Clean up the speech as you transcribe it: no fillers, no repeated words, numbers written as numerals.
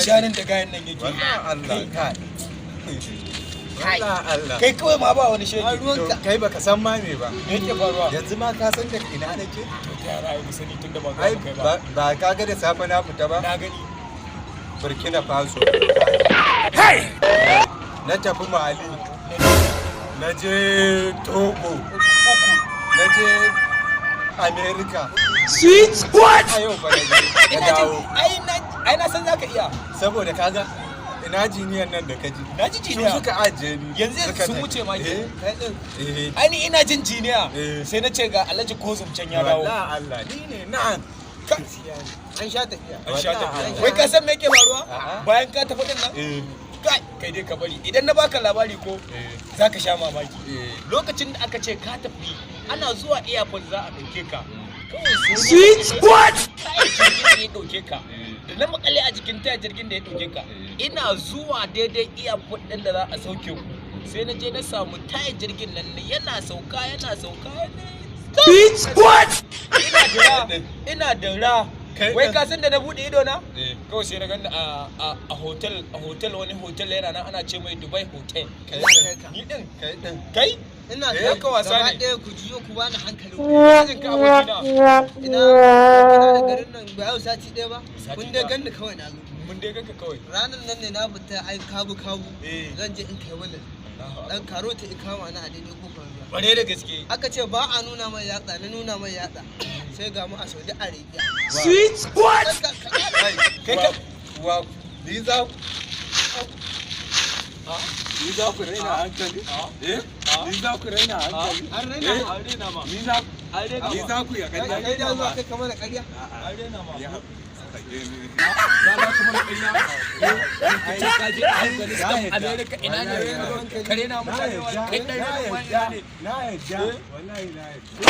Sharin da gayan nan yake. Wallahi Allah, kai. Wallahi Allah. Kai kawai ma ba wani shege. To, kai baka san ma me ba. Me yake faruwa? Yanzu ma ka san da ina nake? To, ta yara ai mu sani tunda ba ga Ai kai ba. Ba ka ga da safe na fita ba? Na gani. Burkina Faso. Na tafi Mali. Na je Togo. Na je America. Sweet what? A yau ba na je. Na Ina jin dawo. ai na san zaka iya. Saboda kaga ina jiniyan nan da kaji. Na ji Su jiniya. suka ajiye ni. Yanzu yanzu Suka sun tafi. wuce ma ke. Eh, Kai din. eh. Ai ni ina jin jiniya. Eh. Sai na ce ga Alhaji Kozum can ya dawo. Wallahi Allah, ni ne na'am. An sha tafiya. An sha tafiya. Wallahi. Wai ka san me yake faruwa? A'a. Bayan ka tafi din nan? Eh. Kai, kai dai ka bari. Idan na baka labari ko zaka sha mamaki. Eh. Lokacin da aka ce ka tafi, ana zuwa airport za a ɗauke ka. Kawai sai Sweet what? Kai, jirgin da ya ɗauke ka. Da na makale a jikin taya jirgin da ya ɗauke ka. Ina zuwa daidai airport ɗin da za a sauke ku. Sai na je na samu taya jirgin nan yana sauka, yana sauka. Sweet what? Ina da ina da ra. Kai Wai ɗin. ka san da na buɗe ido na? Eh. Kawai sai na gani a hotel, a hotel, wani hotel yana nan ana ce mai Dubai Hotel. Kai Kai din. ka. Ni din. Kai din. Kai? Ina Eh, ka wasa gaba ne. ɗaya ku juyo ku bani hankali. Ina jin ka, abokina. Ina da garin nan ba yau sati ɗaya ba. Sati Kun dai ɗaya. ganni kawai na zo. Mun dai ganka kawai. Ranar nan ne na fita ai kabu kabu. Eh. Zan je in kai walin. Dan karota i kama ni a daidai kofar ruwa. Bare da gaske. Aka ce ba a nuna mai yatsa, na nuna mai yatsa. Sai ga mu a Saudi Arabia. Sweet what? Kai, Kai ka wa ni za ku raina hankali? Eh? Ni za ku raina hankali? An raina Eh? ma. An rena ma. Ni za An rena ni ma. za ku ya Kai kai da zuwa kai kamar ƙarya. An rena ma. Ya sake ni. Ya za ku mana ƙarya. Kai ka je Afghanistan, America, ina ne ka rena mutane wa kai dan Na rena wani yadda, ne. na yadda, wallahi na yadda.